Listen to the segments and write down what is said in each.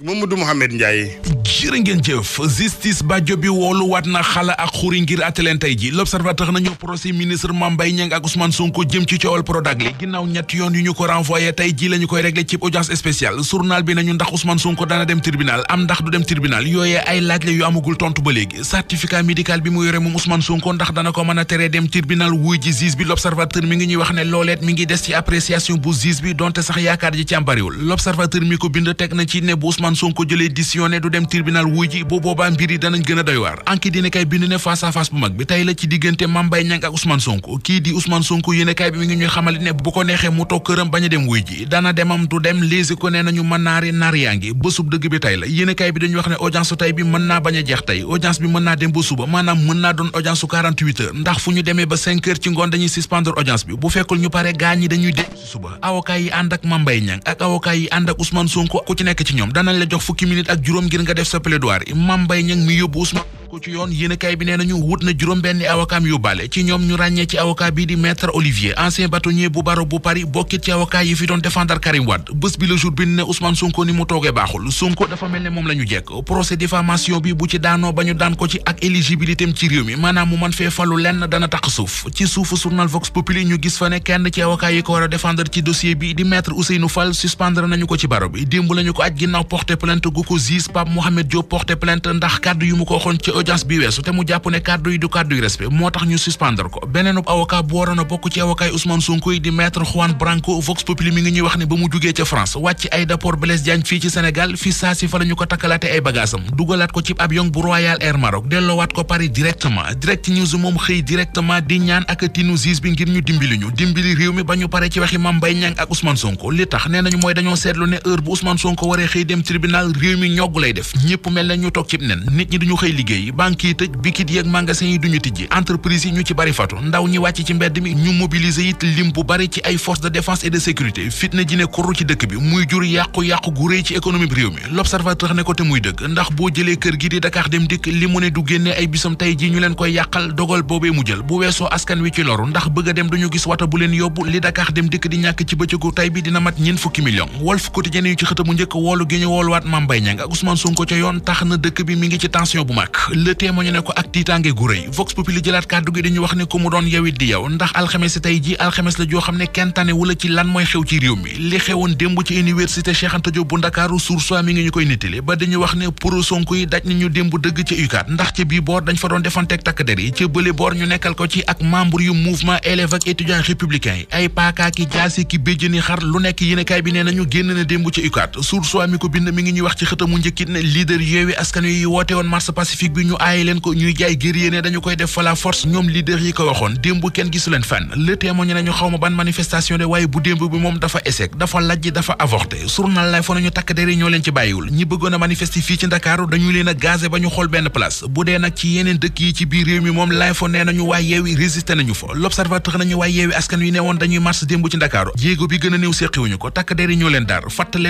Mamadou Mouhamed Ndiaye. jërë ngeen jëf justice bàjjo bi woolu waat na xala ak xuri ngir àtte leen tey ji l'observateur nañu procès ministre Mame Mbaye Niang ak Ousmane Sonko jëm ci coowal Prodac li ginnaaw ñett yoon yu ñu ko renvoyé tey ji la ñu koy réglé ci audience spéciale journal bi nañu ndax Ousmane Sonko dana dem tribunal am ndax du dem tribunal yooyee ay laaj la yu amagul tontu ba léegi certificat médical bi mu yore moom Ousmane Sonko ndax dana ko mën a teree dem tribunal wuy ji juge bi l'observateur mi ngi ñuy wax ne looleet mi ngi des ci appréciation bu juge bi donte sax yaakaar ji ci am bariwul l'observateur mi ko bind teg na ci ne bu Ousmane Sonko jëlee décision ne du dem tribunal wuy ji bu boobaa mbir yi danañ gën a doy waar enquête yéenekaay bind ne face à face bu mag bi tey la ci diggante Mame Mbaye Niang ak Ousmane Sonko kii di Ousmane Sonko yéenekaay bi mi ngi ñuy xamal ne bu ko neexee mu toog këram bañ a dem wuy ji dana demam du dem léegi ko nee nañu mën naari naar yaa ngi bésub dëgg bi tey la yéenekaay bi dañuy wax ne audience su tey bi mën naa bañ a jeex tey audience bi mën naa dem ba suba maanaam mën naa doon audience su 48 heures ndax fu ñu demee ba 5 heures ci ngoon dañuy suspendre audience bi bu fekkul ñu pare gaañ ñi dañuy dem ci suba avocat yi ànd ak Mame Mbaye Niang ak avocat yi ànd ak Ousmane Sonko ku ci nekk ci ñoom danañ la jox fukki minutes ak juróom ngir nga def sa plaidoirie Mame Mbaye Niang mi yóbbu Ousmane ko ci yoon yéenekaay bi nee nañu wut na juróom benn avocat yóbbaale ci ñoom ñu ràññee ci avocat bii di maître Olivier ancien bâtonnier bu barreau bu Paris bokkit ci avocat yi fi doon défendre Karim Wade bés bi le jour bi ne Ousmane Sonko ni mu toogee baaxul Sonko dafa mel ne moom la ñu jekk procès diffamation bi bu ci daanoo ba ñu daan ko ci ak éligibilité am ci réew mi maanaam mu man fee falu lenn dana tax suuf ci suufu journal Vox Populi ñu gis fa ne kenn ci avocat yi ko war a défendre ci dossier bi di maître Ousseynou Fall suspendre nañu ko ci barreau bi démb lañu ko aj ginnaaw porté plainte gu ko juge Pape Mohamed Diop porté plainte ndax kàddu yu mu ko waxoon ci audience bi weesu mu jàpp ne kàddu yi du kàddu yi respect moo tax ñu suspendre ko beneenub avocat bu waroon a bokk ci avocat yi Ousmane Sonko yi di maître Juan Branco Vox Populi mi ngi ñuy wax ne ba mu jugee ca France wàcc aéroport Blaise Diagne fii ci Sénégal fi saa si fa la ñu ko takkalaate ay bagaasam dugalaat ko ci avion bu Royal Air Maroc delloowaat ko Paris directement Direct News moom xëy directement di ñaan ak tinu juge bi ngir ñu dimbali réew mi ba ñu pare ci waxi Mame Mbaye Niang ak Ousmane Sonko li tax nee nañu mooy dañoo seetlu ne heure bu Ousmane Sonko waree xëy dem tribunal réew mi ñogg lay def ñëpp mel na ñu toog cib nen nit ñi duñu xëy liggéey banque yi tëj bikit yi ak magasin yi duñu tijji entreprise yi ñu ci bari fatu ndaw ñi wàcc ci mbedd mi ñu mobiliser it lim bu bari ci ay forces de défense et de sécurité fitna ji ne kurru ci dëkk bi muy jur yàqu-yàqu gu rëy ci économie bi réew mi l'observateur ne ko te muy dëgg ndax boo jëlee kër gi di Dakar dem dikk li mu ne du génne ay bisam tey ji ñu leen koy yàqal dogal boobee mu jël bu weesoo askan wi ci loru ndax bëgg a dem duñu gis wata bu leen yóbbu li Dakar dem dikk di ñàkk ci bëccëgu tey bi dina mat ñeen fukki millions Walf Quotidien yu ci xëtamu njëkk woolu gi ñu wooluwaat Mame Mbaye Niang ak Ousmane Sonko ca yoon tax na dëkk bi mi ngi ci tension bu mag Le Témoin ne ko ak tiitaange gu rëy Vox Populi jëlaat kàddu gi dañu wax ne ku mu doon yowit di yow ndax alxames si tey ji alxames la joo xam ne kenn tane wala ci lan mooy xew ci réew mi li xewoon démb ci université Cheikh Anta Diop bu Ndakaaru Source A mi ngi ñu koy nettali ba dañu wax ne pro Sonko yi daj nañu démb dëgg ca UCAD ndax ca bii boor dañ fa doon defanteeg takk der yi ca bële boor ñu nekkal ko ci ak membre yu mouvement élèves ak étudiants républicains yi ay paaka ki jaasi ki béjjëni xar lu nekk yéenekaay bi nee nañu génn na démb ca UCAD Source A mi ko bind mi ngi ñuy wax ci xëtamu njëkkit ne leader Yewwi Askan Wi yi woote woon marche pacifique bi ñu aaye leen ko ñuy jaay guerrier ne dañu koy def fa la force ñoom leader yi ko waxoon démb kenn gisu leen fenn Le Témoin nañu xawma ban manifestation de waaye bu démb bi moom dafa échec dafa lajj dafa avorté journal lay fa nañu takk der yi ñoo leen ci bàyyiwul ñi bëggoon a manifester fii ci Ndakaaru dañu leen a gazé ba ñu xool benn place bu dee nag ci yeneen dëkk yi ci biir réew mi moom lay fa nee nañu waa Yewwi résisté nañu fa L'Observateur nañu waa Yewwi Askan Wi ne woon dañuy marche démb ci Ndakaaru jéego bi gën a néew séqiwuñu ko takk der yi ñoo leen daar fattal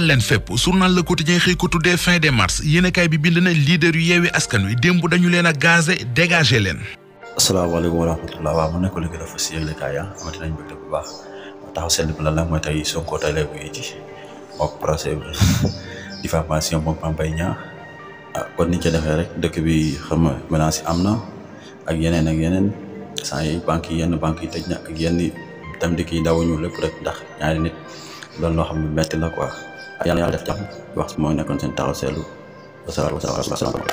leen fépp journal Le Quotidien xëy ko tuddee fin des mars yéenekaay bi bind na leader yu Yewwi Askan Wi démb dañu leen a gazé dégagé leen. asalaamaaleykum wa rahmatulah waaw mu nekk lu gën a fas yéene kaay amati nañ bëgg bu baax taxaw seetlu bi lan la mooy tey Sonko tey lay wuyu ji mook procès diffamation moom Mame Mbaye Niang kon niñ ca defee rek dëkk bi xam nga menace yi am na ak yeneen saa yi banques yi yenn banques yi tëj na ak yenn tam dëkk yi dawuñu lépp rek ndax ñaari nit loolu loo xam ne metti la quoi yàlla def jàmm wax moo nekkoon seen taxaw seetlu wasalaam